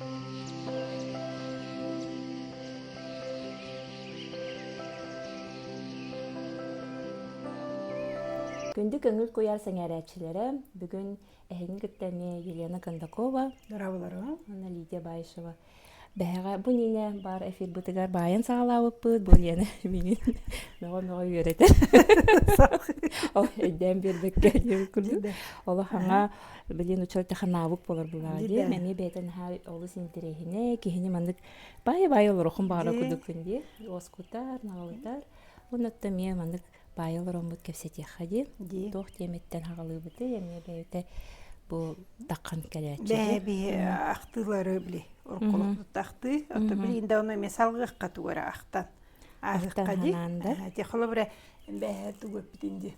Күндү көҥүл куйаар сэҥээрээччилэрэ, бүгүн эһигини кытта эмиэ Елена Кондакова Здраволору. уонна Лидия Баишева Бэһэҕэ бу иннинэ баар эфирбытыгар баайан саҕалаабыппыт, бу Лена миигин мөҕө-мөҕө үөрэтэр. Ол өйдөөн биэрбэккэ диэбит курдук. Олох хаҥа билин учуот технавык буолар булаҕа дии. Эмиэ бэйэтэ наһаа олус интэриэһинэй, киһини маннык баайы-баайы олорохун баҕара курдуккун дии. Уоскутар, наҕылытар. Оннуттан эмиэ маннык баайы олороммут кэпсэтиэххэ дии. Дии. Туох тиэмэттэн хаҕалыыбытый эмиэ бэйэтэ бу таххан кэлээччи. Бэйэ биһи ахтыылары били уруккулук ахтыы, ото билин да ону эмиэ салгыахха тугу эрэ ахтан ааһыахха дии. Ти холобура бэйэ тугу эппитин дии.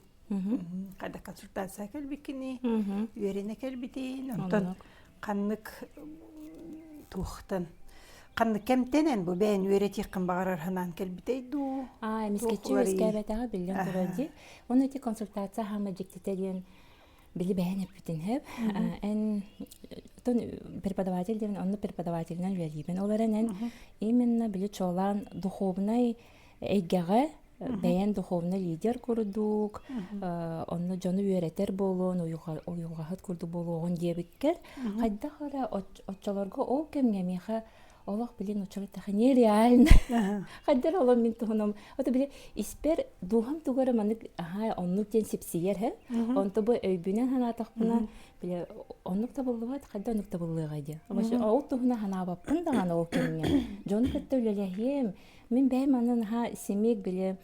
Хада консультация кэлбиккини, үөрэнэ кэлбитин, онтон ханнык туохтан ханнык кэмтэнэн бу бэйэн үөрэтиэххин баҕарар санаан кэлбитэй дуу? Аа, эмискэччи үөскээбэтэҕэ биллэн турар дии. Уонна ити консультация хаама дьиктитэ диэн били бэйэн эппитин сөп. Эн тон преподаватель диэн онно преподавателинэн үлэлиибин. Ол эрэн эн именно били чуолаан духовнай эйгэҕэ бэйэн духовный лидер курдук, онно дьону үөрэтэр буолуон, уйулҕаһыт курдук буолуоҕун диэбиккэр, хайдах эрэ оччолорго ол кэмҥэ миэхэ олох билин оччолор нереально. Хайдах олох мин туһунан ото били испэр дууһам тугу эрэ маннык аһаа оннук диэн сипсийэр һэ. Онто бу өйбүнэн санаатахпына били оннук табыллыбат хайда оннук табыллыаҕай диэн. Ол туһунан санаабаппын даҕаны ол кэмҥэ. Дьону кытта үлэлэһиэм, Мин бэйэм аны наһаа симик били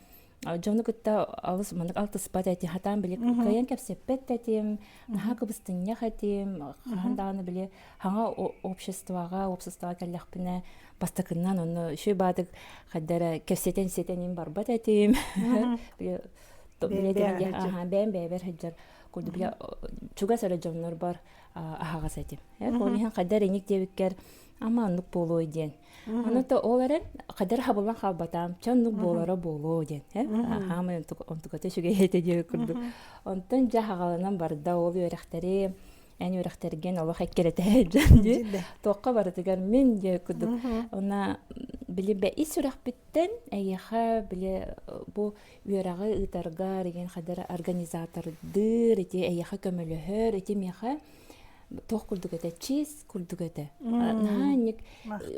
дьону кытта алыс маннык алтыспат этим, хатаан били кыайан кэпсэппэт да этим, наһаа кыбыстынньах этим, хаһан даҕаны били хаҥа обществоҕа, уопсастыбаҕа кэллэхпинэ бастакыннан онно үчүгэй баатык хайда эрэ кэпсэтэн ситэн им барбат этим. Били бэйэм бэйэбэр сылдьар курдук били чугас эрэ дьоннорбор аһаҕас этим. Ол иһин хайда эрэ иник диэбиккэр ама оннук буолуой диэн Аны то ол эрэн хадыр хабыллан хаалбатаам, чэ оннук буолара буолуо диэн. Хаамай онтуката үчүгэй этэ диэн курдук. Онтон дьэ хаҕаланан барда ол үөрэхтэри эн үөрэхтэргин олох эккирэтэ сылдьан дии. Туохха барытыгар мин диэ курдук. Она били бэ ис сүрэхпиттэн эйиэхэ били бу үөрэҕи ыытаргар игин хадыр организатордыыр ити эйиэхэ көмөлөһөр ити миэхэ туох курдук этэ чиз курдук этэ наһаа инник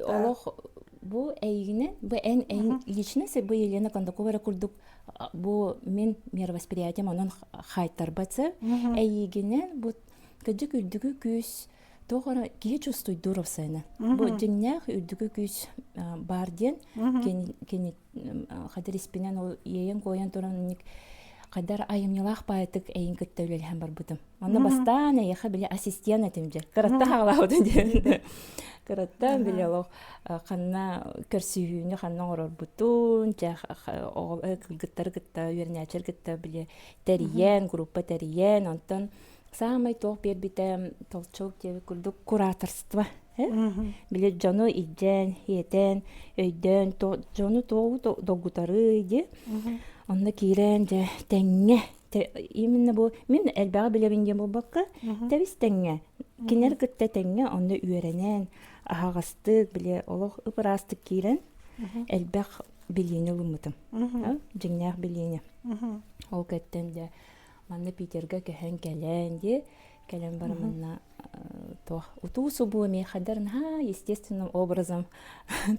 олох бу эйигинэн бу эн эн личность бу Елена Кондакова эрэ курдук бу мин мировосприятием онон хаайтарбат эйигинэн бу кырдьык үрдүкү күүс туох эрэ киһи чувствуйдуур опсайна бу дьиҥнээх үрдүкү күүс баар диэн кини хадыр испинэн ол иэйэн-куойан туран инник хайдар айымньылаах баайтык эйин кытта үлэлэһэн барбытым Онно бастаан эйиэхэ били ассистент этим дьэ. Кыратта хаалаабытым диэн. Кыраттан били олох ханна көрсүһүүнү ханна оҥорорбутун, дьэ кыргыттары кытта, үөрэнээччилэр кытта били тэрийэн, группа тэрийэн, онтон саамай туох биэрбитэ толчок диэбит курдук кураторство. Били дьону илдьэн, иэтэн, өйдөөн, дьону туоҕу долгутарый дии. Онно киирэн дьэ тэҥҥэ именно бу мин элбэҕи билэбин диэн буолбакка тэбис тэҥҥэ кинилэр кытта тэҥҥэ онно үөрэнэн аһаҕастык били олох ып-ыраастык киирэн элбэх билиини ылыммытым дьиҥнээх билиини ол кэттэн дьэ манна Питерга көһөн кэлэн дии кэлэн баран манна туох утуу субуу эмиэ хаддар наһаа естественным образом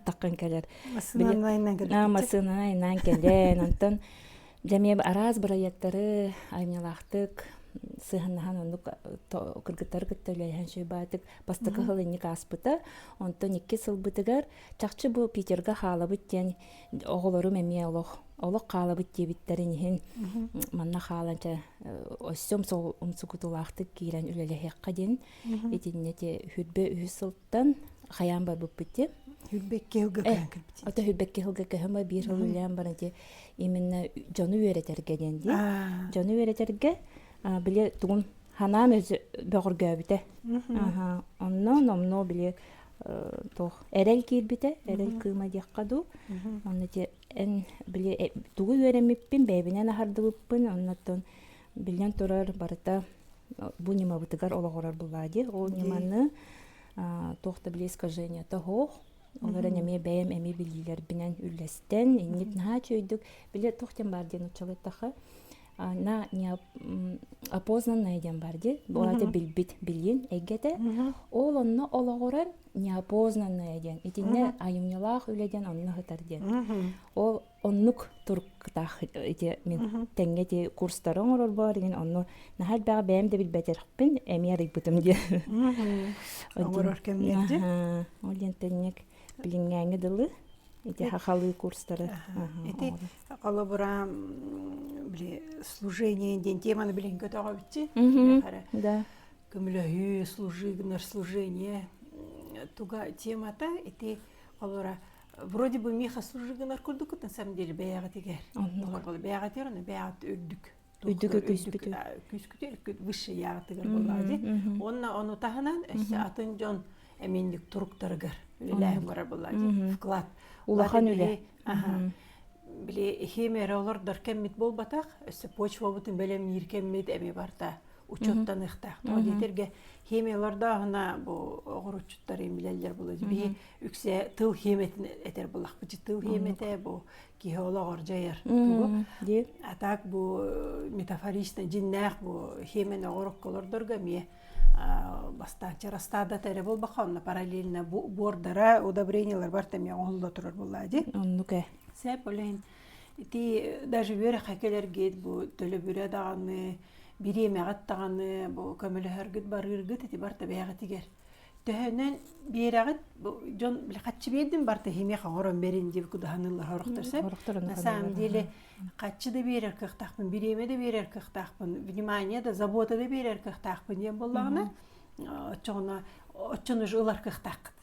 таххан кэлэр массыынанан айнаан кэлэн онтон Дьэ эмиэ араас бырайыактары айымньылаахтык сыһыаннаһан оннук кыргыттары кытта үлэлэһэн сүбаатык бастакы сыл инник ааспыта. Онтон икки сылбытыгар чахчы бу Питерга хаалабыт диэн оҕолорум эмиэ олох олох хаалабыт диэбиттэрин иһин манна хаалан чэ өссө умсугутуулаахтык киирэн үлэлэһиэххэ диэн итиннэ ти хүрбэ үһүс сылтан хайаан барбыппыт диэн Хүрбэкки сылга көһөн кэлбит. Ото хүрбэкки сылга көһөн биир сыл үлэлээн баран ти именно дьону үөрэтэргэ диэн дии. Дьону үөрэтэргэ били тугун ханаам өзү бөҕөргөөбүтэ. Аха, онно номнуо били туох эрэл киирбитэ, эрэл кыыма диэххэ дуу. Онно ти эн били тугу үөрэммиппин бэйэбинэн аһардыбыппын, оннуттан биллэн турар барыта бу ньымабытыгар олоҕурар булаа дии. Ол ньыманы Туох да били искажениета суох. Ол эрэн эмиэ бэйэм эмиэ билиилэрбинэн үллэстэн, инник наһаа үчүгэйдик били туох диэн баар диэн нууччалыттаха на неопознанное диэн бар дии. Ол аата билбит билиин эйгэтэ. Ол онно олоҕуран неопознанное диэн. Итиннэ айымньылаах үлэ диэн онно сытар диэн. Ол оннук туруктаах ити мин тэҥҥэ ити курстары оҥорорбор игин онну наһаа элбэҕи бэйэм да билбэтэхпин эмиэ арыйбытым диэн. Оҥорор кэмҥэр дии. Ол диэн тэнньик билиҥҥээҥҥи дылы ити хахалыы курстары. Ити холобура били служение диэн теманы билин көтөҕөбүтчи. Да. Көмөлөһүү, служи гынар служение туга темата ити холобура вроде бы миэхэ служи гынар курдуккут на самом деле бэйэҕитигэр. Бэйэҕитигэр ону бэйэҕит үрдүк үрдүк күүспүтү күүскүтү высший яҕытыгар буоллаҕа дии. Уонна ону таһынан өссө атын дьон эмиэнник туруктарыгар үлэлээһин барар буоллаҕа дии. Вклад. Улахан үлэ. Били химия эрэ олордор кэммит буолбатах, өссө почвабытын бэлэмниир кэммит эмиэ барта учуоттаныахтаах. Тоҕо диэтэргэ химия олордооһуна бу оҕуруччуттар билэллэр буолуо. Биһи үксэ тыл хиэмэтин этэр буоллахпыт. Тыл хиэмэтэ бу киһи олоҕор дьайар тугу. А так бу метафорично дьиннээх бу хиэмэн оҕорокколордорго эмиэ бастаан растаадата эрэ буолбакка онно параллельно буордара удобрениялар барта эмиэ оҥоһулла турар буоллаа дии. Оннук ээ. Сөп олейн ити даже үөрэххэ кэлэргит бу төлөбүрэ даҕаны бириэмэҕит даҕаны бу көмөлөһөргүт барыыргыт ити барта бэйэҕитигэр төһөнөн биэрэҕит дьон били хаччы биэрдим барта химия оҥорон берин диэбит кудаһаныыллар сорохтор сөп на самом деле хаччы да биэрэр кыахтаахпын бириэмэ да биэрэр кыахтаахпын внимание да забота да биэрэр кыахтаахпын диэн буоллаҕына оччоҕуна оччону же ылар кыахтааххыт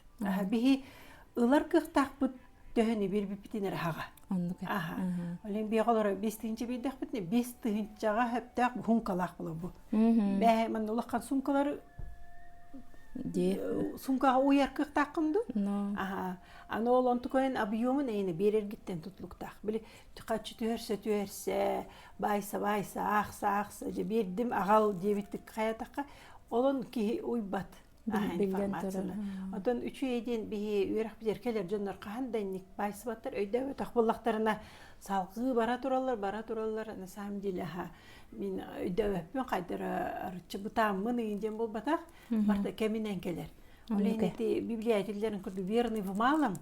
биһи ылар кыахтаахпыт төһөнү биэрбиппитин эрэ хаҕа оннук аха олен биэҕэ олоро 5 тыһыынча биэрдэхпитинэ 5 тыһыынчаҕа сөптөөх суумкалаах буолар бу бэһэ манна улахан суумкалары суумкаҕа уйар кыахтааххын дуу аха аны ол онтукайын объемун эйини биэрэргиттэн тутулуктаах били хаччы түһэрсэ түһэрсэ баайса баайса аахса аахса дьэ биэрдим аҕал диэбиттик хайатахха олон киһи уйбат информацияны. Оттон үчүгэй диэн биһи үөрэх кэлэр дьоннор хаһан да инник баайсыбаттар өйдөөбөтөх буоллахтарына салгыы бара тураллар, бара тураллар на самом деле аха мин өйдөөбөппүн хайдара арыччы бытааммын ыйын диэн буолбатах барта кэминэн кэлэр. Ол иһин ити библиотекаларын курдук верный в малом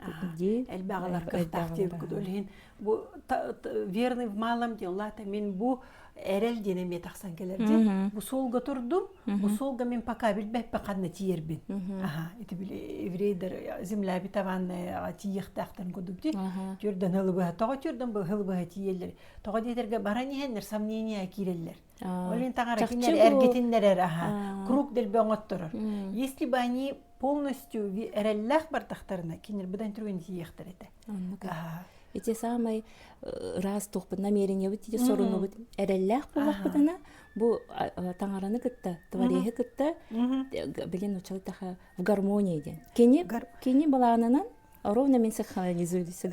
элбэҕилэр кыахтаах диэбиккит. Ол иһин бу верный в малом диэн улаата мин бу эрэл диэн эмиэ тахсан кэлэр дии. Бу суолга турдум, бу суолга мин пока билбэппин ханна тиийэрбин. Аха, ити били еврейдер земля обетованная тиийиэхтээхтэрин курдук дии. Түрдэн ылыбыһа, тоҕо түрдэн бу ылыбыһа тиийэллэр. Тоҕо диэтэргэ баран иһэннэр сомнения киирэллэр. Ол иһин таҥара кинилэр эргитиннэрэр, аха, круг дэлби оҥотторор. Если бы они полностью эрэллээх бардахтарына кинилэр быдан түргэн тиийиэхтэр этэ. Оннук. Ити саамай ыраас туохпут намерениебит ити сорунубут эрэллээх буоллахпытына бу таҥараны кытта твореһы кытта билин учалтаха в гармонии диэн. Кини кини балаанынан ровно мен синхронизуюсь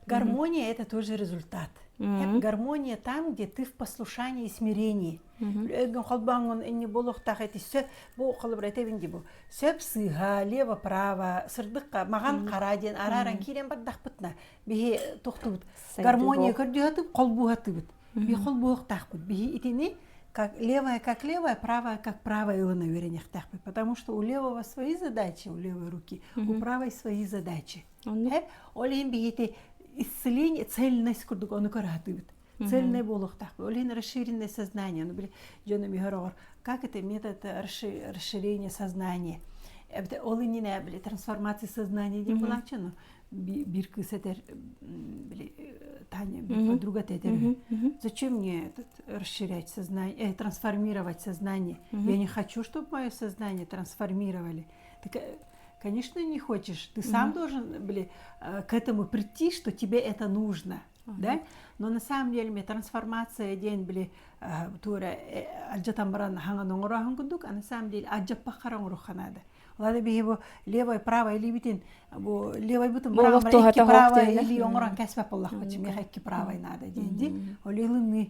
Гармония это тоже результат. Гармония там, где ты в послушании и смирении. Өйгөн холбооҥҥун инни буолуохтаах эти сөп бу холобура этэбин дии бу сөп сыыһа лево право сырдыкка маҕан хара диэн арааран киирэн бардахпытына биһи тохтубут гармония көрдүһэтып холбууһатыбыт би холбуохтаахпыт биһи итини как левая как левая правая как правая ылына үөрэниэхтээхпит потому что у левого свои задачи у левой руки у правой свои задачи ол иһин биһити исцеление цельность курдук ону көрөһатыбыт Цельное буолуохтаах. Ол иһин расширенное сознание. Ну, били, дьону миһор как это метод расширения сознания? Эбите ол иннинэ били трансформация сознания диэн булааччы ну биир кыыс этэр били Таня подруга этэр зачем мне этот расширять сознание трансформировать сознание я не хочу чтобы мое сознание трансформировали так конечно не хочешь ты сам должен били к этому прийти что тебе это нужно да но на самом деле мне трансформация диэн били туора алдьатан баран хаҥан оҥороһун курдук а на самом деле алдьаппаххара оҥоруохха наада Ладно биһи бу левой правой илиибитин бу левой бутун икки правой илии оҥорон кэспэт буоллахпыт миэхэ икки правой надо диэн ди ол ылыныы.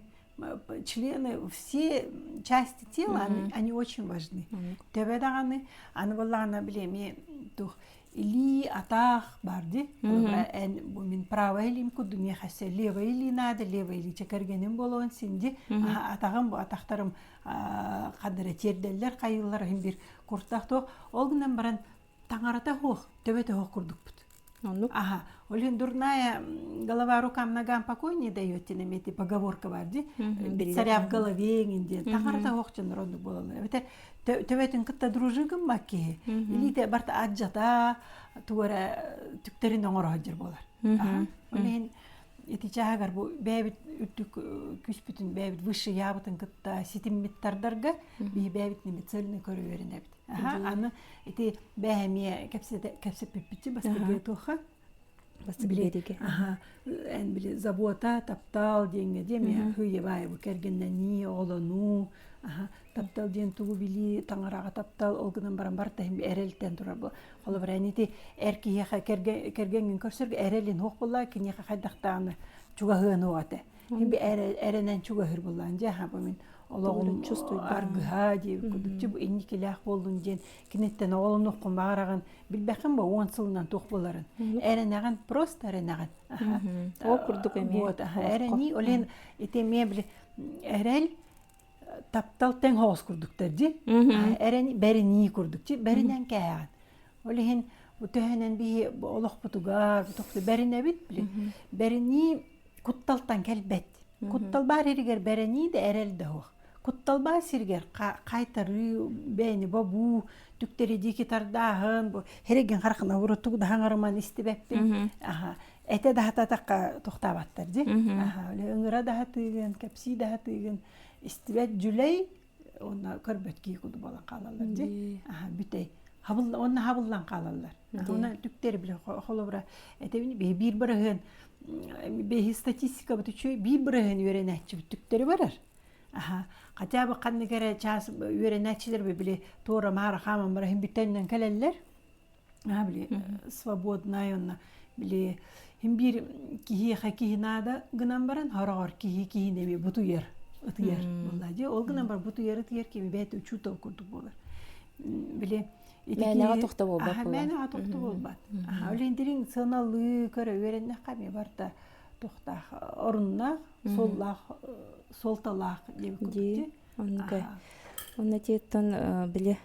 Члены, все части тела, они, они очень важны. Төбө даҕаны, аны буоллаҕына били эмиэ туох илии, атах бар дии. Эн бу мин правая илиим курдук миэхэ өссө левая илии наада, левая илии чэ кэргэним буолуон син дии. Атаҕым бу атахтарым ханна эрэ тиэрдэллэр, хайыыллар иһин биир куртах туох. Ол гынан баран таҥарата суох, төбөтө суох курдукпут. Оннук. Ага. Ол иһин дурная голова рукам ногам покой не дает диэн эмиэ поговорка бар дии. Царя в голове диэн таҥарата суох дьоннор оннук буолаллар. Эбэтэр төбөтүн кытта дружи гыммат киһи. Илиитэ барта адьата тугу эрэ түктэрин оҥоро сылдьар буолар. Ол иһин ити чааһыгар бу бэйэбит үрдүк күүспүтүн бэйэбит высший ябытын кытта ситиммит тардарга биһи бэйэбит цельный көрө үөрэнэбит. Аны ити бэйэ эмиэ кэпсэппиппит бастакы туохха Бастакы Аха, эн били забота, таптал диэҥҥэ диэ эмиэ хыйыбай бу кэргэннэнии, оҕолонуу, аха, таптал диэн тугу билии, таҥараҕа таптал, ол гынан баран барыта иһин эрэлтэн турар бу. Холобура эн ити эр киһиэхэ кэргэҥҥин көрсөргө эрэлин суох буоллаа, киниэхэ хайдахтааны чугаһыан суох этэ. Хин би эрэнэн чугаһыр буоллаан дьэ, аха, бу мин олоҕум аргыһа диэбит курдук бу инникилээх буоллун диэн киниттэн оҕолонуоххун баҕараҕын билбэххин бу уон сылынан туох буоларын эрэнэҕин просто эрэнэҕин ол курдук эмиэ вот эрэнии ол иһин ити эмиэ били эрэл таптал тэҥ хоҕус курдуктар дии эрэн бэринии курдук дии бэринэн кээһэҕин ол иһин бу төһөнөн биһи олохпутугар бэринэбит били бэринии кутталтан кэлбэт Куттал баар иригэр бэрэнии да эрэл да суох. Куттал баар сиригэр хайтарыы, бэйэни бобуу, түктэри диэки тардааһын, бу хэрэгин харахына урутук да хаҥарыман истибэппин. Аха, этэ да хататахха тохтаабаттар дии. Аха, ыҥыра да хатыыгын, кэпсии да хатыыгын истибэт дьүлэй уонна көрбөт кии курдук буолан хаалаллар дии. Аха, бүтэй. Уонна хабыллан хаалаллар. Уонна түктэр биле холобура этэбин биир бырыһыан биһи статистикабыт үчүгэй биир бырыһыан үөрэнээччибит түктэри барар. Аха, хотя бы ханнык эрэ чаас үөрэнээччилэр били туора маара хааман бараһын бүтэннэн кэлэллэр. Аа били свободная онно били хим биир киһиэхэ киһи наада гынан баран хороҕор киһи киһини эми бутуйар ытыйар буолла дии. Ол гынан бар бутуйар ытыйар кими бэйэтэ учуутал курдук буолар. Били Мээнэҕэ тохто буолбат буолар. Мээнэҕэ тохто буолбат. Үлэндириҥ сыаналыы көрө үөрэннэххэ эмиэ барыта тохтаах оруннаах, суоллаах, суолталаах диэбит курдук дии. Оннука. Онно тиэттэн били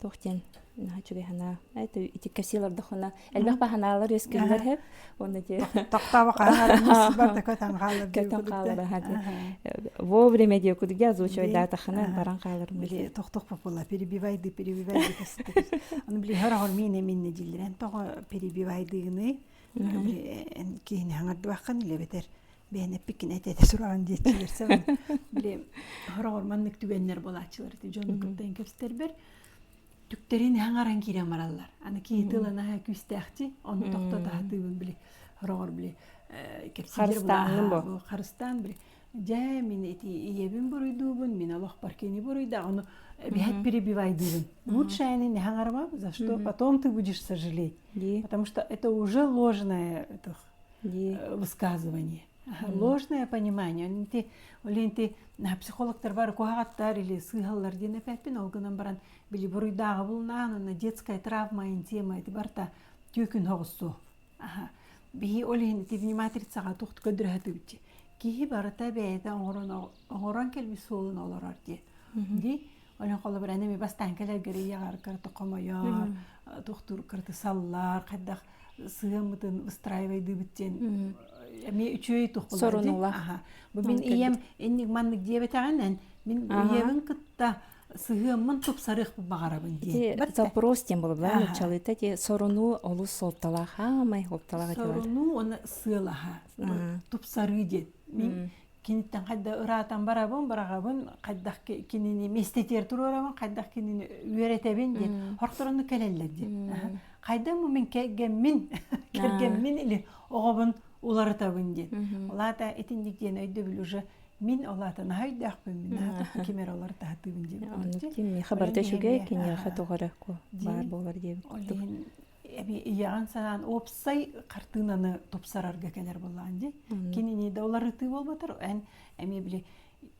туох диэн наһаа үчүгэй санаа. Это ити кэсиэлэрдохуна элбэх баһанаалар үөскүүллэр хэп. Онно ти Тохтооба хаалар барда көтөн хаалар көтөн хаалар Вовремя диye кудук озвучивайдаатахына баран хаалар били тохтох попула перебивайды перебивайды Аны били хор мине минне диллерен тоҕо перебивайдыгыны били киһини хаҥардыбаххын илэбэтэр бэйэн эппиккин этэ сураҕын диэччилэр били хороҕор маннык түгэннэр буолааччылар дьону кытта кэпсэтэрбэр түктэрин хаҥаран киирэн бараллар. Аны киһи тыла наһаа күүстээхчи, ону тохтото сатыыбын били хороҕор били Харыстааҥҥын бу. Харыстаан били дьэ мин ити ийэбин буруйдуубун, мин олохпор кини буруйда, ону бэһэт перебивайдыыбын. Лучше они не хаҥарма, за что потом ты будешь сожалеть. Потому что это уже ложное высказывание. Ложное понимание. Ол психологтар бар куһаҕаттар или сыыһаллар диэн эппэппин, ол гынан баран били буруйдааҕы булнаан уонна детская травма тема ити барыта түөкүн соҕуссу аха биһи ол иһин ити вниматрицаҕа туох көрдөрө киһи барыта бэйэтэ оҥорон оҥорон кэлбит суолун олорор дии ди ол холобур эн эми бастаан кэлэргэр ийэҕэр кыраты хомойор туохтуур кыраты саллар хайдах сыһыаммытын выстраивайдыыбыт диэн эмиэ үчүгэй туох сорунула бу мин ийэм инник маннык диэбэтэҕинэн мин ийэбин кытта сыһыаммын тупсарыахпын баҕарабын диэн. Ити запрос диэн буолла нуччалыыта ти сорунуу олус суолталаах хаамай суолталаах Сорунуу уонна сыалаһа тупсарыы диэн. Мин киниттэн хайда ыраатан барабын, быраҕабын, хайдах кинини миэстэтигэр туруорабын, хайдах кинини үөрэтэбин диэн хорторонну кэлэллэр диэн. Хайда мин кэргэммин, кэргэммин или оҕобун уларытабын диэн. Ол аата итинник диэн өйдөбүл уже Мин ол аата наһаа өйдөөхпүн, мин наһаа ким эрэ олор таһатыыбын диэбит Оннук дии, миэхэ барыта үчүгэй, киниэхэ тоҕо эрэ баар буолар диэбит Ол иһин эби ийэҕин санаан уопсай хартыынаны тупсарарга кэлэр буоллаҕын дии. Кинини да уларытыы буолбатар, эн эмиэ били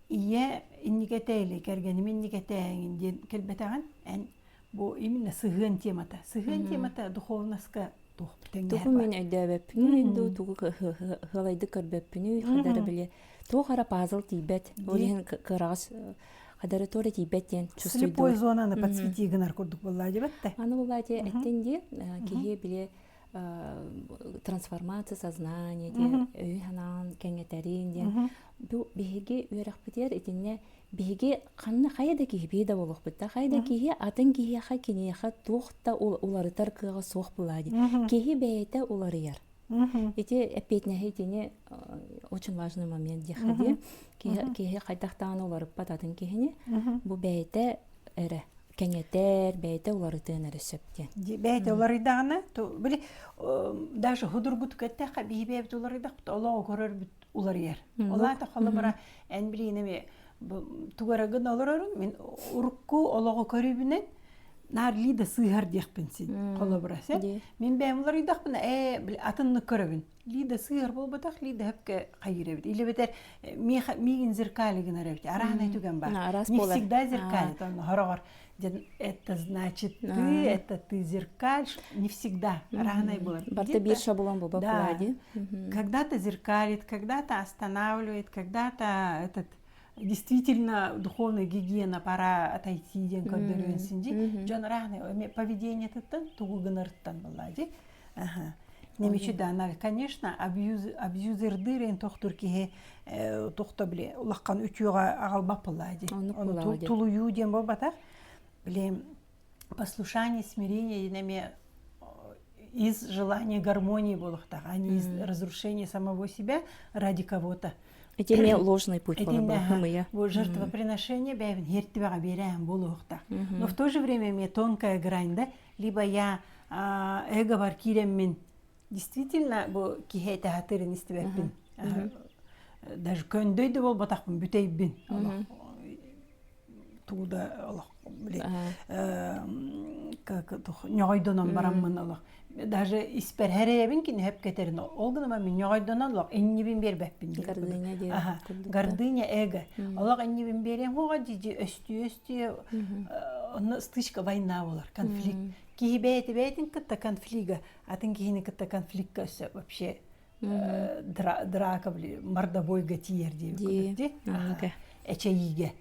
Ийэ инникэтэ или кэргэним инникэтээҥин диэн кэлбэтэҕин эн бу именно сыһыан темата. Сыһыан темата духовноска туох тэҥнэһэр Тугу мин өйдөөбөппүнүй дуу, тугу ыалайдык көрбөппүнүй, хадары били туох ара пазл тиийбэт. Ол иһин кыараҕас хадары туора тиийбэт диэн Слепой зонаны подсвети гынар курдук буолла дебетте. Аны буолла дии эттин дии киһи били трансформация сознания диэн өйү-санаан кэҥэтэрин диэн бу биһиги үөрэхпитигэр итиннэ биһиги ханна хайа да киһи биһи да буолуохпут да хайа да киһи атын киһиэхэ киниэхэ туох да уларытар кыаҕа суох буолаа дии киһи бэйэтэ уларыйар ити эппиэтинэһи итини очень важный момент диэххэ дии киһи киһи хайдах даҕаны уларыппат атын киһини бу бэйэтэ эрэ кэҥэтэр, бэйэтэ уларытыан эрэ сөп диэн. Бэйэтэ уларыйдаҕына, били даже худургутук эттэххэ, биһи бэйэбит уларыйдахпыт, олоҕу көрөрбүт уларыйар. Ол аата холобура эн билиин эми тугарагын олорорун, мин урукку олоҕу көрүүбүнэн наар лида сыыһар диэхпин син холобура сен. Мин бэйэм уларыйдахпына, ээ били атыннык көрөбүн. Лида сыыһар буолбатах, Лида хөпкө хайыыр эбит. Или бэтэр миигин зеркали гынар эбит. Араанай түгэн бар. Не всегда зеркалит, он хороҕор. Это значит ты, это ты зеркалишь. Не всегда. Араанай болар. Барта биир шаблон буба Да. Когда-то зеркалит, когда-то останавливает, когда-то этот действительно духовная гигиена пора отойти диэн көрдөрүөн синди. Дьон араанай поведениетыттан тугу гынарыттан буолла ди. Немечи да конечно, абьюзердыыр тохтур киһи тохто били улахан үтүөҕэ аҕалбат буоллаа дии. Ону тулуйуу диэн буолбатах. Били послушание, смирение диэн эмиэ из желания гармонии буолуохтаах, а не из разрушения самого себя ради кого-то. Ити эмиэ ложный путь буолар Бу жертвоприношение бэйэбин хертибэҕэ биэрээн буолуохтаах. Но в то же время эмиэ тонкая грань да, либо я эгобар киирэммин действительно бу киһи этэ истибэппин даже көндөй да буолбатахпын бүтэйбин тугу да олох били как ньоҕойдонон бараммын олох даже испэр хэрэйэбин кини хөп кэтерин ол гынама мин ньоҕойдонон олох иннибин биэрбэппин гордыня диэн гордыня эго олох иннибин биэриэм хоҕо дии өстүө өстүө онно стычка война болар конфликт киһи бэйэти бэйэтин кытта конфлига атын киһини кытта конфликтка өссө вообще драка мордобойга тиийэр диэбит дии эчэйиигэ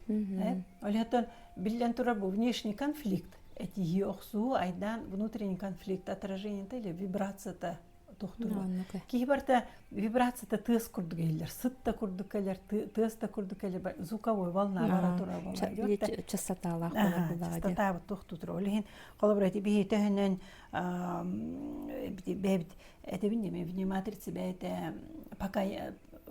ол биллэн турар бу внешний конфликт этиһии охсуу айдаан внутренний конфликт отражениета или вибрацията тохтуур киһи барыта вибрацията тыас курдук иһиллэр сыт да курдук кэлэр тыас да курдук кэлэр звуковой волна бара турар частоталаах частотаабыт тохтуу турар ол иһин холобура ити биһи төһөнөн бэйэбит этэбин диэми вне матрицы бэйэтэ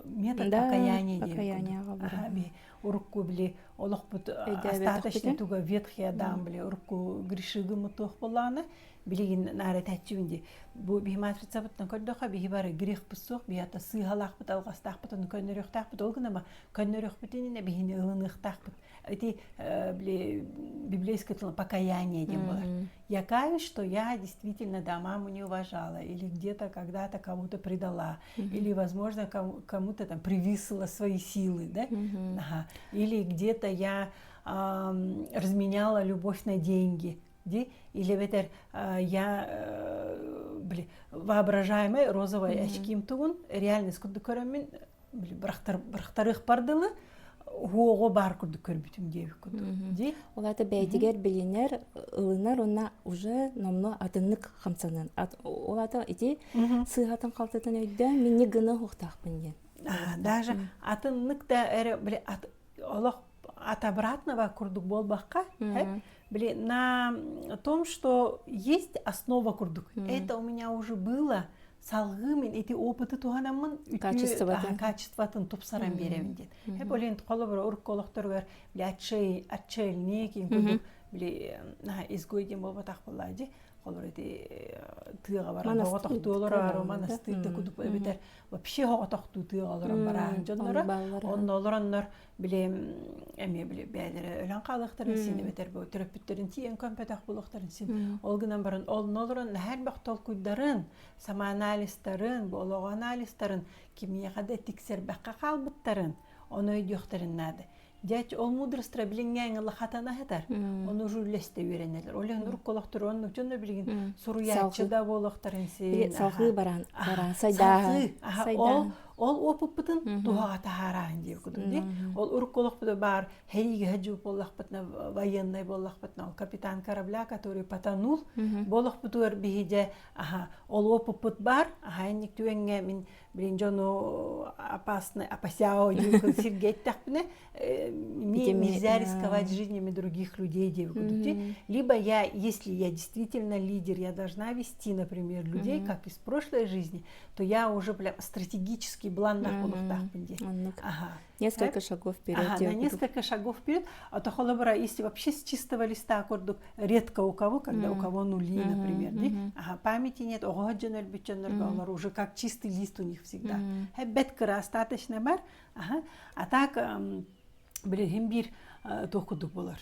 метод покаяния диэн урукку били олохпут остаточный туга ветхий адам били урукку грешигымы туох буоллаҕына билигин наара этээччибин дии бу биһи матрицабыттан көрдөххө биһи бары грехпыт суох биһи ата сыыһалаахпыт алҕастаахпыт ону көннөрүөхтаахпыт ол гынама көннөрүөхпүтүн инэ биһини ылыныахтаахпыт ити били библейское тыл покаяние диэн буолар я каюсь что я действительно да маму не уважала или где-то когда-то кому-то предала или возможно кому-то там превысила свои силы да ага. или где-то я разменяла любовь на деньги ди или бэтэр я били воображаемый розовый очким тугун реальность курдук көрөммүн били бырахтарыах бардылы уоҕу баар курдук көрбүтүм диэбит курдук ди ол аата бэйэтигэр билинэр ылынар уонна уже номно атыннык хамсанан ол аата ити сыыһатын халтытын өйдөөн минни гына уохтаахпын диэн даже атыннык да эрэ били олох от обратного курдук буолбакка били на том что есть основа курдук это у меня уже было салгыы мин ити опыты туһанаммын качествотын качествотын тупсаран биэрэбин диэн хеп олен холобура урукку олохторугар били отчаяние кин курдук били изгой диэн буолбатах буоллаа дии холор ити тыаҕа баран оҕотохтуу олорор манастыыр да кудук эбэтэр вообще оҕотохтуу тыаҕа олорон бараан дьонноро онно олороннор били эмиэ били бээлэрэ өлөн хаалыахтарын син эбэтэр бу төрөппүттэрин тиийэн көмпөтөх буолуохтарын син ол гынан баран онно олорон наһаа элбэх толкуйдарын самоанализтарын бу олоҕу анализтарын кимиэхэ да тиксэрбэххэ хаалбыттарын ону өйдүөхтэрин наада. Дьэ, ол мудростра билиҥҥээҥи лахатана сытар. Ону уже үллэстэ үөрэнэллэр. Ол иһин урукку олохтору оннук дьонно билигин суруйааччы да буолуохтарын син. Салгыы баран, баран сайдааһын. Ол ол опыппытын туһаҕа таһаараһын диир курдук дии. Ол урукку олохпут баар хэриигэ сылдьыбыт буоллахпытына, военный буоллахпытына, ол капитан корабля, который потонул, буоллахпытыгар биһи дьэ аха ол опыппыт баар, аха инник түгэҥҥэ мин Блин, дьону опасно, опасяо диэн сиргэ эттэхпинэ, мне нельзя рисковать жизнями других людей диэн курдук. Либо я, если я действительно лидер, я должна вести, например, людей, как из прошлой жизни, то я уже прям стратегический планнаах буолуохтаахпын диэн. Ага. Несколько шагов вперед. Ага, на несколько шагов вперед. А то холобура, если вообще с чистого листа курдук, редко у кого, когда у кого нули, например, mm Ага, памяти нет, оҕо дьон өлбүт дьоннорго уже как чистый лист у них всегда. Бэт кыра остаточно бар. Ага. А так, билигин биир туох курдук болар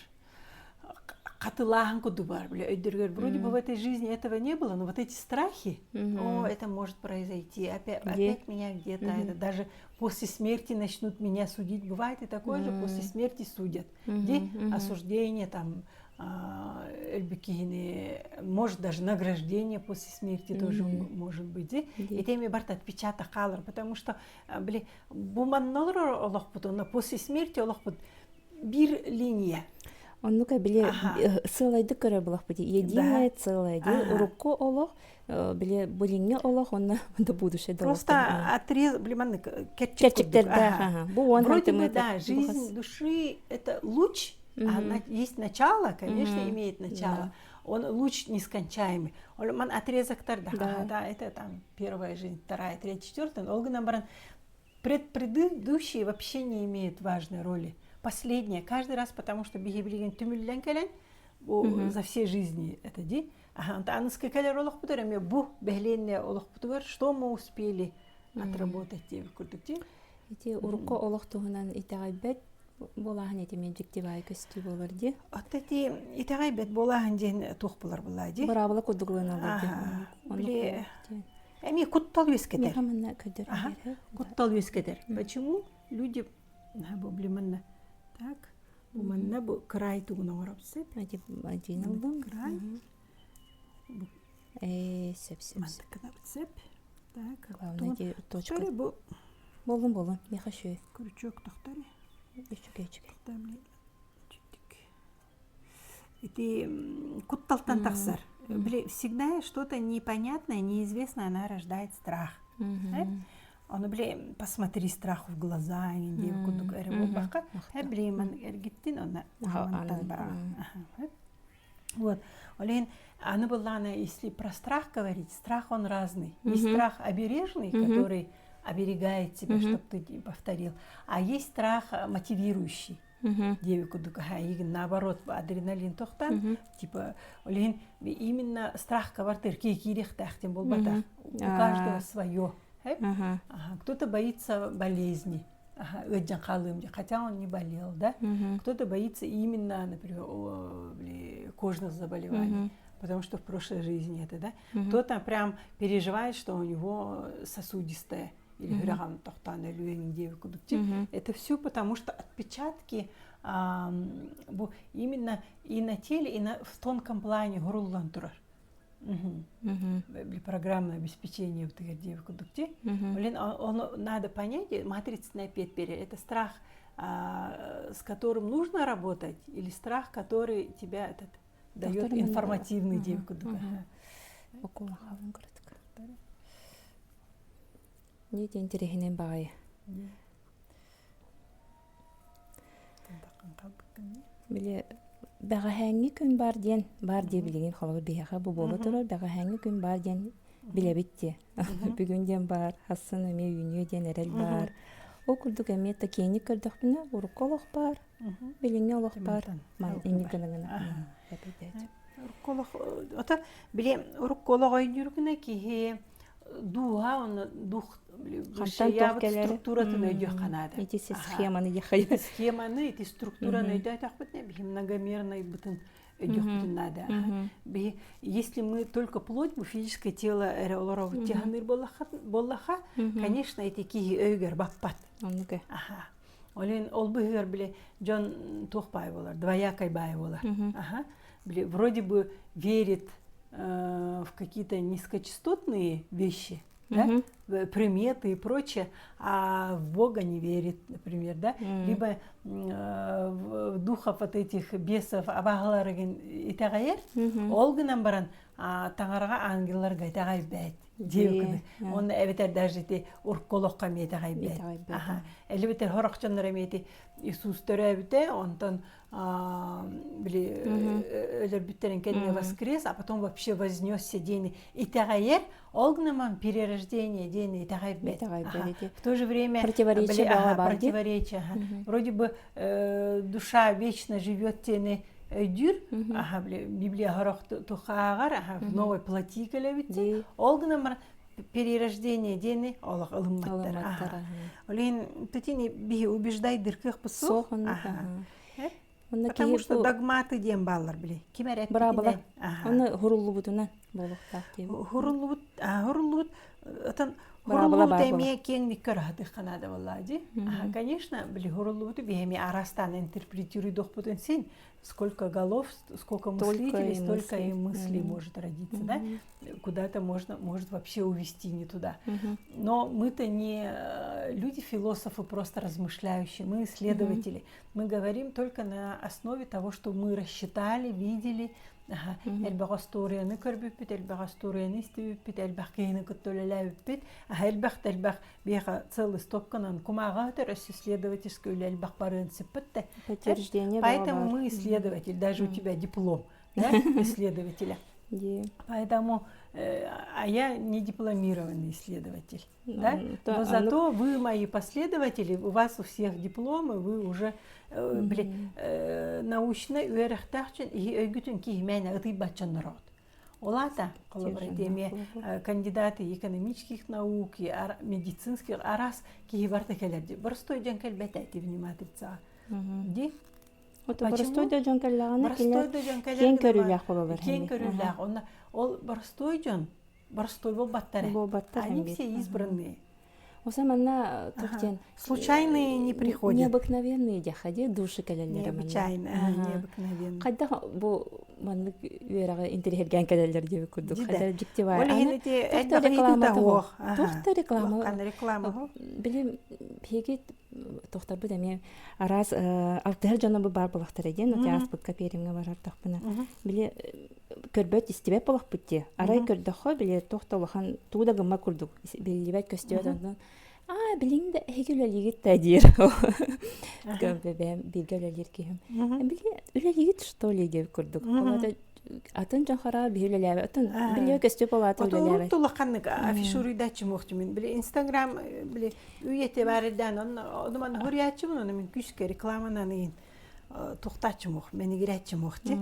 хатылааһын курдук бар бile өйдөргөр вроде бы в этой жизни этого не было но вот эти страхи о это может произойти опять, опять меня где-то это даже после смерти начнут меня судить бывает и такое же после смерти судят где осуждение там өлбүт киһини может даже награждение после смерти тоже может быть и теми барт отпечаток хаалар потому что били бу манна олорор олохпут онно после смерти олохпут биир линия. Оннука били сыалайдык көрөр булахпыт единое целое ди урукку олох били билиҥҥи олох онно да будущее Просто отрез били маннык кэрчиктердээх бу уон Вроде бы да жизнь души это луч а есть начало конечно имеет начало он луч нескончаемый ол ман отрезоктар да да это там первая жизнь вторая третья четвертая ол гынан баран предыдущие вообще не имеют важной роли. Последнее, каждый раз, потому что биһи билигин түмүллэн кэлэн, бу за все жизни это ди. Аныскы кэлэр олохпутугар эмиэ бу бэһилиэннэ олохпутугар что мы успели отработать диэбит курдук ди. Ити урукку олох туһунан итэҕэйбэт буолааһын ити мен дьиктибай көстүү буолар ди. Отто ити итэҕэйбэт буолааһын диэн туох булар булаа ди. Быраабыла курдук ылыналар ди. Били Эмиэ куттал үөскэтэр. Манна көрдөр. Куттал үөскэтэр. Почему люди бу блин так бу манна бу край тугун оҥороп сөп. Один ыллым. Край. Э, сөп сөп. Мантыккынабыт сөп. Так. Главное точка. Бу Болун болун, меха шөй. Крючок тохтори. Үчүгэй үчүгэй. Ити кутталтан тахсар. Били, всегда что-то непонятное, неизвестное, она рождает страх. Ону били посмотри страху в глаза, диэн курдук эрэ буолбакка, били ман эргиттин онно мантан бараҕын. Вот. Ол иһин аны былаана, если про страх говорить, страх он разный. Есть страх обережный, который оберегает тебя, чтобы ты повторил, а есть страх мотивирующий. Диэби курдук эйигин наоборот адреналин тохтан типа ол иһин именно страх кабартыр киириэхтээхтин буолбатах у каждого свое кто-то боится болезни ыалдьан хаалыам хотя он не болел да кто-то боится именно например кожных заболеваний потому что в прошлой жизни это да кто-то прям переживает что у него сосудистое или сүрэҕин тохтоон өлүөҥ диэбит курдук это все потому что отпечатки бу именно и на теле и на в тонком плане суруллан турар программное обеспечение диэбит курдук Блин, ону надо понять матрицный опять это страх с которым нужно работать или страх который тебя этот дает информативный диэбит курдук Дии интэриэһинэй баҕайы. Били бэҕэһээҥҥи күн баар диэн баар дии билигин холобур биһиэхэ бу буола турар бэҕэһээҥҥи күн баар диэн билэбит дии. Бүгүн диэн баар, хассын эмиэ үүнүө диэн эрэл баар. Ол курдук эмиэ такиэник көрдөхпүнэ урукку олох баар, билиҥҥи олох баар. Ман инник гына гына Урукку олох ото били урукку олох өйдүүр киһи дууһа онно дух Хантан туох кэлэр структуратын өйдүөххэ наада. Ити схеманы ити схеманы ити структураны өйдөөтөхпүтүнэ биһи многомерныйбытын өйдүөхпүтүн наада. Биһи если мы только плоть бу физическое тело эрэ олоробут тиһаныыр буоллаха, конечно, ити киһи өйүгэр баппат. Оннук. Аха. Олен ол быһыгар били дьон туох баай болар, двоякай баай болар. Ага. Били вроде бы верит в какие-то низкочастотные вещи, да? приметы и прочее, а в Бога не верит, например, да? Либо в духов вот этих бесов абаһаларыгын итэҕэйэр, ол гынан баран таҥараҕа ангелларга итэҕэйбэт диэбиккин. Онно эбэтэр даже ити урукку олоххо эмиэ итэҕэйбэт. Элибэтэр хорохчоннор эмиэ ити Иисус төрөөбүтэ, онтон били өлөрбүттэрин кэннэ воскрес, а потом вообще вознесся диэни итэҕэйэр, ол гынан перерождение диэни итэҕэйбэт. В то же время противоречие противоречие. Вроде бы душа вечно живет диэни өйдүүр, аха Библия хорох тухааҕар, аха в новой плоти кэлэбит ол гынан перерождение диэни олох ылымматтар. Ол иһин тутини биһи убеждайдыр кыах Суох Потому что догматы диэн бааллар били. Ким эрэ Браабыла. Оны хуруллубутунан буолуохтаах диэн. Хуруллубут, хуруллубут, отон хуруллубут эмиэ киэҥник көрөһөтүххэ наада буоллаа дии. Конечно, били хуруллубуту биһи эмиэ араастаан интерпретируйдуохпутун син сколько голов, сколько мыслителей, столько и мыслей может родиться, да? Куда-то можно, может вообще увести не туда. Но мы-то не э, люди-философы, просто размышляющие, мы исследователи. Мы говорим только на основе того, что мы рассчитали, видели, элбэх остуоруйаны көрбүппүт, элбэх остуоруйаны истибиппит, элбэх киһини кытта үлэлээбиппит, элбэх элбэх биэхэ целый стопканан кумааҕа өтөр өссө исследовательскай үлэ элбэх барыан сыппыт да. Подтверждение Поэтому мы исследователь, даже у тебя диплом да, исследователя. Поэтому, а я не дипломированный исследователь. Да? Но зато вы мои последователи, у вас у всех дипломы, вы уже били научно үөрэхтээх өйгүтүн киһимээнэ ытыйбаччан норуот. Ол аата, холобура, эмиэ кандидаты экономических наук, медицинских араас киһи барта кэлэр дии. Боростой дьон кэлбэтэ ити внимательцаҕа. Ди Боростой да дьон кэллэҕинэ кинилэр киэҥ көрүүлээх буолаллар. Киэҥ көрүүлээх. Онно ол боростой дьон боростой буолбаттар. Буолбаттар. Они все избранные. Оса манна туох диэн Случайные не приходят. Необыкновенные диэхэ души кэлэллэр Необычайно, необыкновенные. Хайдах бу маннык үөрэҕи интэриэһиргээн кэлэллэр диэбит курдук. Хайда дьикти баар. Ол иһин ити реклама туох. Туох да реклама. реклама. Били биһиги тохторбут эмиэ араас алтыһар дьоно бу баар буолахтара диэн ааспыкка Пермҥэ барардахпына били көрбөт истибэт буолахпыт дии арай көрдөххө били туох да улахан тугу да гыммат курдук биллибэт көстүбэт онтон аа билиҥ да эһиги үлэлиигит да диир бэйэм бииргэ үлэлиир киһим били үлэлиигит что ли диэбит курдук атын дьон хараҕа биһи үлэлээбэт атын били көстүп олаата үлэлээбэт урут улаханнык афишуруйдааччы муохтумун били инстаграм били үйэтэ баар эрдээн онно ону манна хоруйааччыбын ону мин күүскэ рекламанан ыйын тухтааччы муох мэнигирээччи муох ти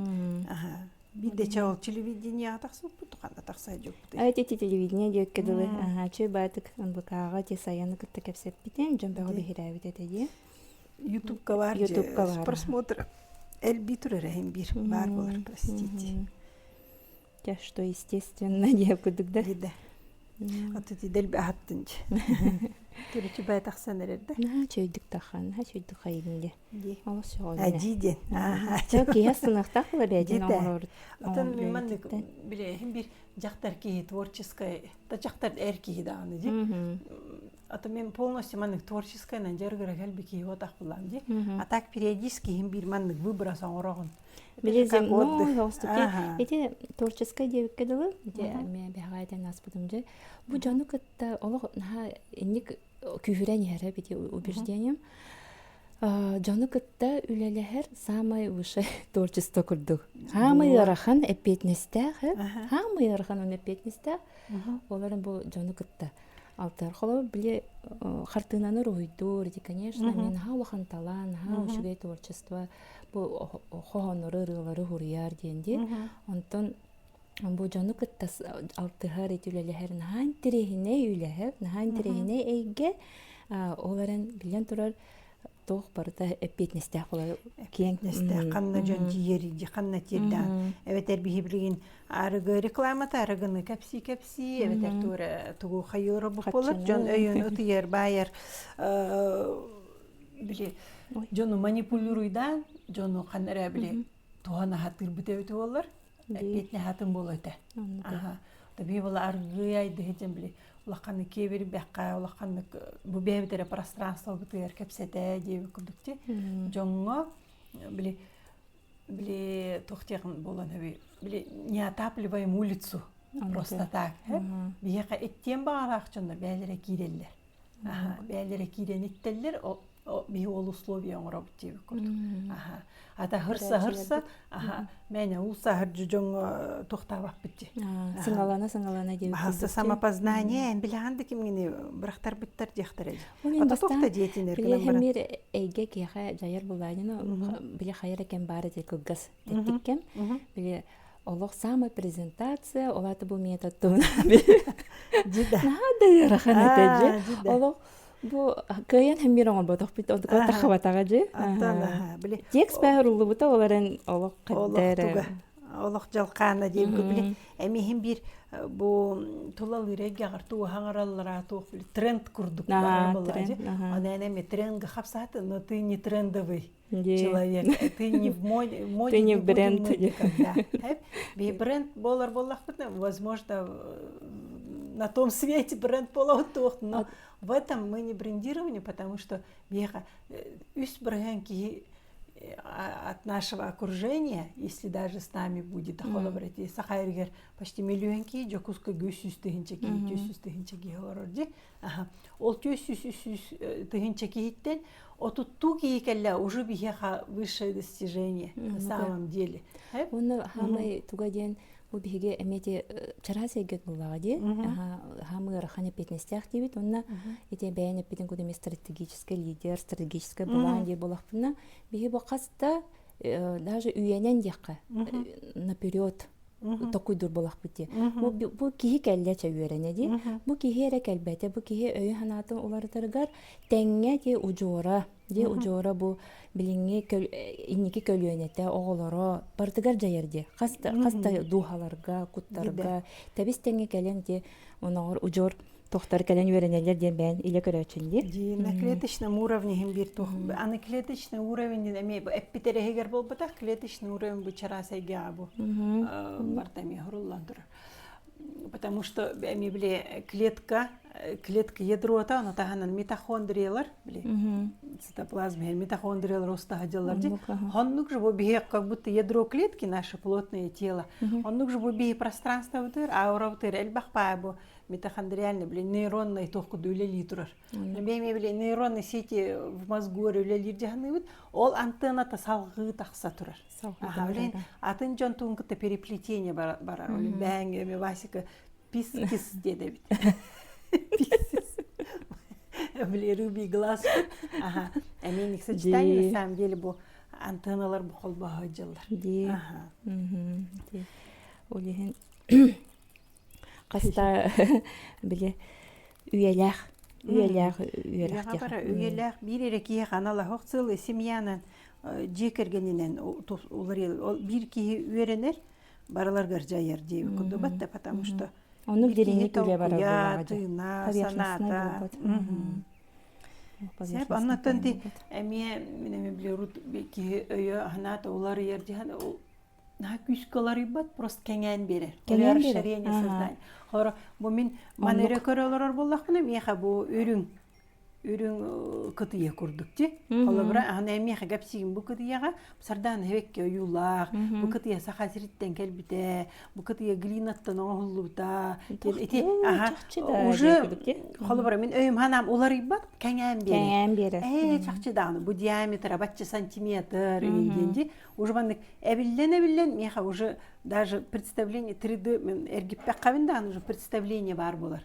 биирдэ чаол телевидениеҕа тахсыбыппыт туханна тахса дьуппут эти телевидение диэккэ дылы чүй баатык НБК-ҕа ти сайаны кытта кэпсэппитин дьон бөҕө биһирээбит этэ дии ютубка бар ютубка бар просмотр элби турар эһин бир баар болар простите Те, что естественно диэ курдук да да Отут идэл аһаттын Төрүчү бай тахсан эрэр да. Наһаа чөйдүк тахан, наһаа чөйдүк хайыгын ди. Олус сөҕөбүн. Адьи диэн. Чэ киһи сыныахтаах була бэйэтин оҥорор. Отон мин маннык билэһин бир дьахтар киһи творческай, та дьахтар эр киһи даҕаны ди. Ото мен полностью маннык творческайынан дьарыгыра кэлби киһи отах булам ди. А так периодически иһин бир маннык выброс оҥороҕун. Билизим, ну, ити творческай диэбиккэ дылы, ити эмиэ бэҕэһээ этэн ааспытым дьэ. Бу дьону кытта олох наһаа инник күүһүрэн иһэрэ бити убеждением. Дьону кытта үлэлэһэр самай высшее творчество курдук. Хаамай ыарахан эппиэтинэстээх, хаамай ыарахан он эппиэтинэстээх. Олорон бу дьону кытта алтыһар. Холобур, били хартыынаны уруһуйдуур, ити, конечно, мен наһаа улахан талаан, наһаа үчүгэй творчество бу хоһооннору, ырыалары суруйар диэн дии. Онтон бу дьону кытта алтыһар, ити үлэлэһэр наһаа интэриэһинэй үлэһэр, наһаа интэриэһинэй эйгэ. Ол эрэн, биллэн турар, туох барыта эппиэтинэстээх буолар киэҥ эппиэтинэстээх ханна дьон тиийэрий ханна тиэрдээн эбэтэр биһи билигин арыгы рекламата арыгыны кэпсии кэпсии эбэтэр туора тугу хайыыра буолар дьон өйүн ытыйар баайар. били дьону манипулируйдаан дьону ханна эрэ били туһан аһатыырбыт эбит буоллар эппиэтинэһатын буолуо этэ. Аха. Таби була аргыый айдыһы били улаханнык киэбирбэххэ улаханнык бу бэйэбит эрэ пространствобытыгар кэпсэтэ диэбит курдук ти дьоҥҥо били били туох диэхин буолан эби били не отапливаем улицу просто так биһиэхэ иттиэн баҕалаах дьоннор бэйэлэрэ киирэллэр бэйэлэрэ киирэн иттэллэр биһи ол условия оҥоробут диэбит курдук ата хырса хырса аха мэне уулса хырдьы дьоҥҥо туохтаабаппыт дии сыҥалана сыҥалана диэбит баһылса самопознание эн билэҕин да кимҥини бырахтарбыттар диэхтэрэ ата туохта диэтинэр гынан баран мир эйгэ киэхэ дьайар булаанина били хайа кэм баар эти кылгас тэттик кэм били олох самая презентация ол аты бу метод туһунан наһаа да ыарахан этэ дьэ олох бу кыайан хэммир оҥорботохпут онтука таххабатаҕа дьи текст бэһэр уллубута ол эрэн олох хаддэр олох дьалхаана диэбиккэ били эмиһин биир бу тулалыыр эйгэҕэр туоһаҥараллара туох били тренд курдук барар буоллаҕа онон эми трендга хапсааты но ты не трендовый человек ты не в моде ты не в бренд никогда би бренд болар буоллахпытына возможно на том свете бренд буолабыт но в этом мы не брендировали потому что биһиэхэ үс бырыһыан киһи от нашего окружения, если даже с нами будет, холобур, саха эригэр почти миллион киһи, Дьокуускайга 300 тыһыынча киһи, 400 тыһыынча киһи олорор дии. Ол 400 тыһыынча киһиттэн отуттуу киһи кэллэ уже биһиэхэ высшее достижение на самом деле. Уонна хаамай туга диэн бу биһиги эмиэ ити чараас эйгет буоллаҕа дии. Хаам ыарахан эппиэтинэстээх диибит. Уонна ити бэйэн эппитин курдук эмиэ стратегический лидер, стратегический былаан диир буоллахпына, биһи бу хас да даже үйэнэн диэххэ наперед токуйдур буолахпыт дии. Бу, бу киһи кэллэ чэ үөрэнэ дии. Бу киһи эрэ кэлбэтэ, бу киһи өйү-санаатын уларытарыгар тэҥҥэ дии удьуора, дии удьуора бу билиҥҥи инники көлүөнэтэ, оҕолоро барытыгар дьайар дии. Хас да, хас да дууһаларга, куттарга тэбис тэҥҥэ кэлэн дии оноҕор удьуор тохтор кэлэн үөрэнэллэр диэн бэйэн илэ көрөөччүн дии. Дии, на клеточном уровне иһин биир туох аны клеточный уровень диэн эмиэ эппит эрэһигэр буолбатах клеточный уровень бу чараас эйгэҕэ бу барыта эмиэ хуруллан турар потому что эмиэ били клетка клетка ядрота ону таһынан митохондриялар били цитоплазма митохондриялар устаһа дьыллар дии оннук же бу биһи как будто ядро клетки наше плотное тело оннук же бу биһи пространствобытыгар аурабытыгар элбэх баа бу митохондриальный, били нейронный туох курдук үлэлии турар. Бэйэм били нейронные сети в мозгу үлэлиир дьаһаныыбыт, ол антенната салгыы тахса турар. Аха, атын дьон туун кытта переплетение барар. Ол бэйэҥ эми Васика пискис диэдэбит. Пискис. Били рыбий глаз. Ага. Эми сочетание на самом деле бу антенналар бу холбоһо дьыллар. Ди. Ага. Ол иһин Хаста били үйэлээх үйэлээх үөрэх үйэлээх биир эрэ киһи ханалаһох целый семьянан дьиэ кэргэнинэн уларыйар биир киһи үөрэнэр барыларгар дьайар диэбит курдук да потому что оннук дириҥник үлэ барар тыына санаата Сеп оннотон ти эмиэ мин эми билерут киһи өйө санаата уларыйар диһан наһаа күүскэ уларыйбат, просто кэҥээн биэрэр. Кэҥээн биэрэр. Расширение сознания. Холоро, бу мин маны эрэ көрө олорор буоллахпына, миэхэ бу үрүҥ үрүҥ кытыйа курдук дии. Холобура, аны миэхэ кэпсиигин бу кытыйаҕа Сардаана Хэбэкке ойуулаах, бу кытыйа Саха сириттэн кэлбитэ, бу кытыйа глинаттан оҥоһуллубута. Ити аха уже холобура мин өйүм ханаам уларыйбат, кэҥээн биэрэр. Кэҥээн биэрэр. Ээ, чахчы даҕаны бу диаметра бачча сантиметр диэн дии. Уже маннык эбиллэн-эбиллэн миэхэ уже даже представление 3D мен эргиппэххэбин даҕаны уже представление баар буолар.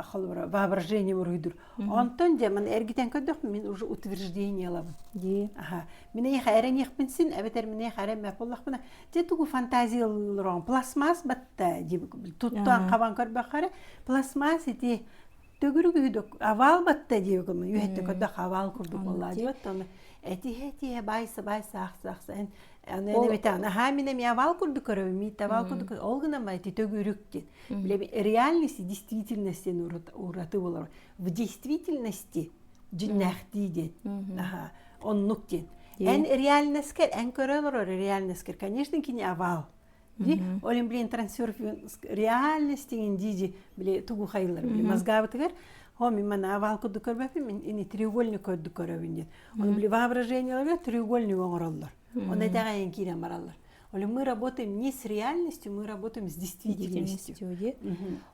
Холобура воображение уруйдур. Онтон дьэ маны эргитэн көрдөхпүн мин уже утверждение ылабын. Дии. Аха. Мин эйиэхэ эрэниэхпин син эбэтэр мин эйиэхэ эрэммэт буоллахпына дьэ тугу фантазиялыырон пластмасс батта туттан хабан көрбөххө пластмасс ити төгүрүк үһү овал батта диэбиким үһэттэ көрдөх овал курдук буоллаа диэбит оны этиһэ этиһэ байса байса ахса ахса эн аны эбитэ наһаа мин эми овал курдук көрөбүн миит овал курдук ол гынан ба ити төгүрүк диэн биле реальности действительности ураты болор в действительности Дьиннээхтии диэн. Аха. Оннук диэн. Эн реальноскер, эн көрө олорор реальноскер, конечно, кини овал. Ди, олин блин трансерфинг реальностигин диди били тугу хайылар били мозгабытыгар хо мин мана овал курдук көрбөппүн мин ини треугольник көрдүк көрөбүн диэн. Оны били воображенияларга треугольник оҥороллор. Оны итэҕэйэн киирэн бараллар. Оле мы работаем не с реальностью, мы работаем с действительностью.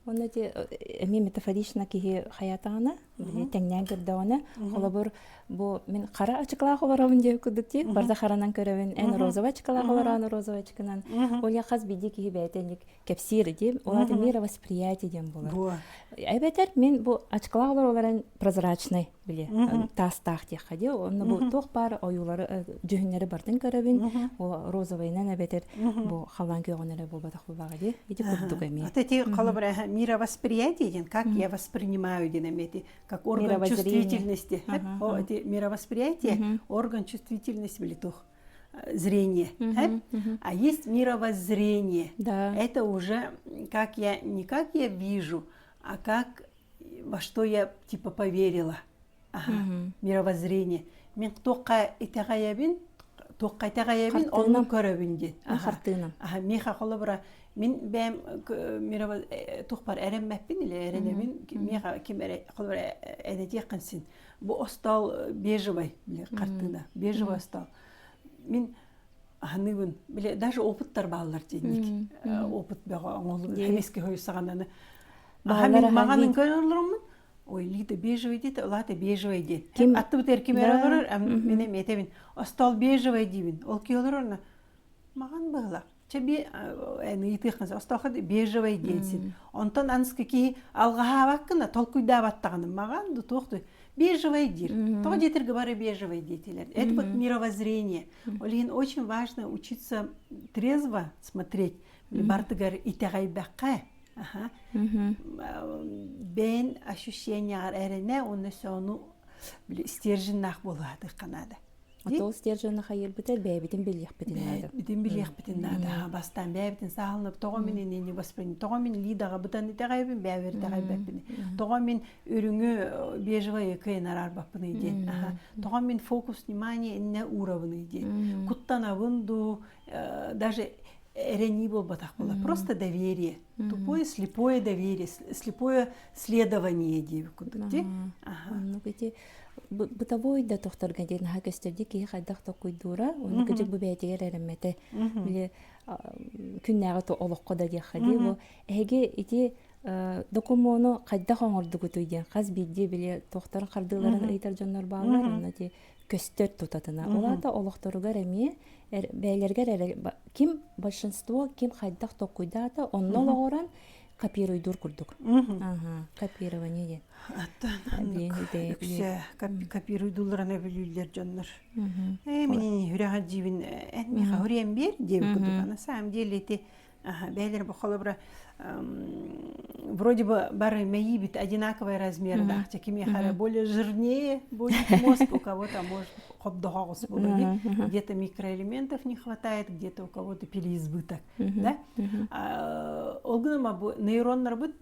Онно ити эмиэ метафорично киһи хайаатаҕына, тэҥнээн көрдөҕүнэ, холобур, бу мин хара ачыкылаах олоробун диэбит курдук дии, барда харанан көрөбүн, эн розовый ачыкылаах олороон розовый ачыкынан. Ол хас биирдии киһи бэйэтэ инник кэпсиир дии, ол аата мировосприятие диэн буолар. Эбэтэр мин бу ачыкылаах олоролорун прозрачный били таастаах диэххэ дии онно бу туох баар ойуулары дьүһүннэри бартын көрөбүн ол розовыйынан эбэтэр бу халлаан күөҕүн эрэ буолбатах буоллаҕа дии ити курдук эмиэ Вот эти холобура мировосприятие диэн как я воспринимаю диэн эмиэ эти как орган чувствительности о эти мировосприятие орган чувствительности били туох зрение а есть мировоззрение да это уже как я не как я вижу а как во что я типа поверила. Ага. Мировоззрение. Мен туохха итэҕэйэбин, туохха итэҕэйэбин, онну көрөбүн диэн. Хартыына. Аха, миэхэ холобура мин бэйэм мирово туохпар эрэммэппин или эрэнэбин, миэхэ ким эрэ холобура энэтиэххин син. Бу остуол бежевый, били хартыына, бежевый остуол. Мин аһыныыбын били даже опыттар бааллар диэнник опыт бөҕө оҥолу хэмискэ хойу саҕананы маҕанын көрөлөрөммүн ой лита бежевый диэтэ улаата бежевый диэн ким аттыбыт эр ким эрэ олорор мин эми этэбин остуол бежевый диибин ол ки олорор маҕан быһыла чэ би эн ыйытыаххын остоохо бежевый диэнсин онтон анскы киһи алҕаһаабаккына толкуйдаабаттаҕына маҕан ду туох бежевый диир тоҕо диэтэргэ бары бежевый диэтилэр это вот мировоззрение Ол иһин очень важно учиться трезво смотреть бартыгар итэҕэйбэххэ бэйэн ощущениеҕар эрэнэ уонна сону стерженнаах буолуохтаахха наада. Ол стерженна хайырбыта бэйэбитин билиэхпитин наада. Бэйэбитин билиэхпитин наада. Бастаан бэйэбитин саалынып тоҕо мин инини воспринять, тоҕо мин лидаҕа бытан итэҕэйбин, бэйэбэр итэҕэйбэппин. Тоҕо мин үрүҥү бежевый кыайан араарбаппыный диэн. Тоҕо мин фокус внимания иннэ уурабыный диэн. Куттанабын дуу, даже эрэнии буолбатах буола. Просто доверие. Тупое, слепое доверие, слепое следование диэбит курдук дии. Оннук ити бытовой да тохторго диэн наһаа көстөрдүү киһи хайдах токуйдуура, оннук кыдьык бу бэйэтигэр эрэммэтэ. Били күннээҕи олоххо да диэххэ дии. Бу эһиги ити докумуону хайдах оҥордугутуй диэн хас биирдии били туохтарын хардыыларын ыйытар дьоннор бааллар онно ити көстөр тутатына ол аата олохторугар эмиэ бэйэлэригэр эрэ ким большинство ким хайдах толкуйдаата онно олоҕуран копируйдуур курдук копирование диэн Аттан үксэ копируйдуулларына бүлүүллэр дьоннор. Ээ мин хүрэҕэ дьиибин эн миэхэ хуриэн биэр диэбит курдук. На самом деле ити бэйэлэр бу холобура вроде бы бары мэйиибит одинаковый размердаах кимиэхэ более жирнее будет мозг у кого-то может хобдоҕоҕус буолар где-то микроэлементов не хватает где-то у кого-то переизбыток да ол гынан бу нейроннарбыт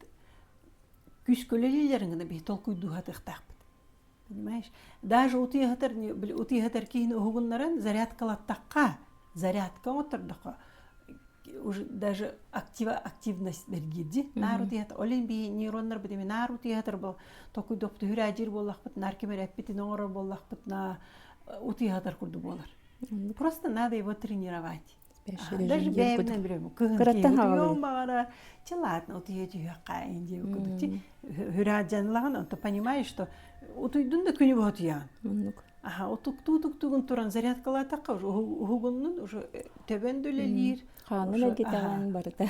күүскөлөлүүлэрин гына биһи толкуйдууһатыахтаахпыт Понимаешь? Даже утуйаһытар утуйаһытар киһини уһугуннаран зарядкалаттахха, зарядка оҥоттордоххо уже даже актива активность бэргиирди. Наар утуйаһыт олин би нейроннар бит наар утуйаһытар бу токуйдоппут хүрээдьир буоллахпыт, наар ким эрэ эппитин оҥорор буоллахпытына утуйаһытар курдук буолар. Просто надо его тренировать. Даже бэйэбинэн билэбин. Кыһын Кыраттан киһи хаалабын. утуйуом баҕара, чэ ладно, утуйа түһүөххэ диэбит курдук. Хүрээдьанлаҕын, онто понимаешь, что утуйдун да күнү быһа утуйаҕын. Оннук. Аха, утуктуу-утуктуугун туран зарядкалаатахха уже уһугуннун, уже төбөн да үлэлиир. Хаанын эргитэҕин барыта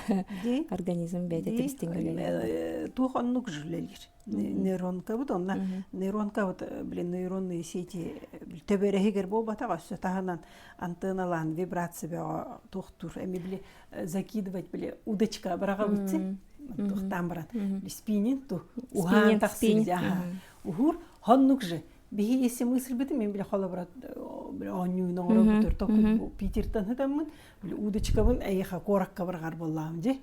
организм бэйэтэ тибистиҥ үлэлиир. Туох оннук же үлэлиир. Нейронкабыт онно нейронкабыт блин нейронные сети төбөрөһүгэр буолбатах өссө таһынан антенналаан вибрация бөҕө туохтуур эми били закидывать били удочка быраҕабытсы туохтаан баран спиннинг ту уһаан тахсыы уһуур хоннук же биһи если мысльбытын мен били холобура оонньуун оҥоробутур токуй Питертан хытаммын били удочкабын эйиэхэ куоракка быраҕар буоллаҕым дии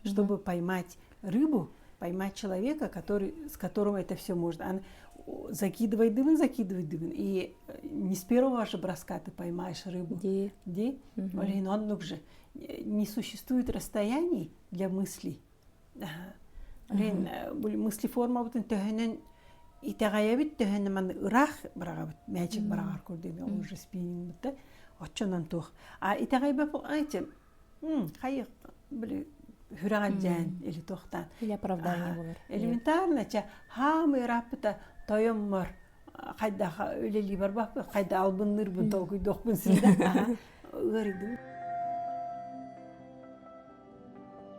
чтобы поймать рыбу поймать человека, который, с которым это все можно. Закидывайдыбын, закидывайдыбын. И не с первого же броска ты поймаешь рыбу. Ди. Ди. Олин оннук же. Не существует расстояний для мыслей. Олин бу мысли формабытын төһөнөн итэҕэйэбит төһөнөн маны ыраах бараҕабыт мээчик бараҕар курдук уже спиннингбыт оччонон туох а итэҕэйбэп айчы хайы били хүрэҕэлдьээн или туохтаан или оправдание болар элементарно ча хаамы ырааппыта тойоммор хайдах үлэлии барбаппын хайда албынныырбын толкуйдуохпун син да ыарыйдым.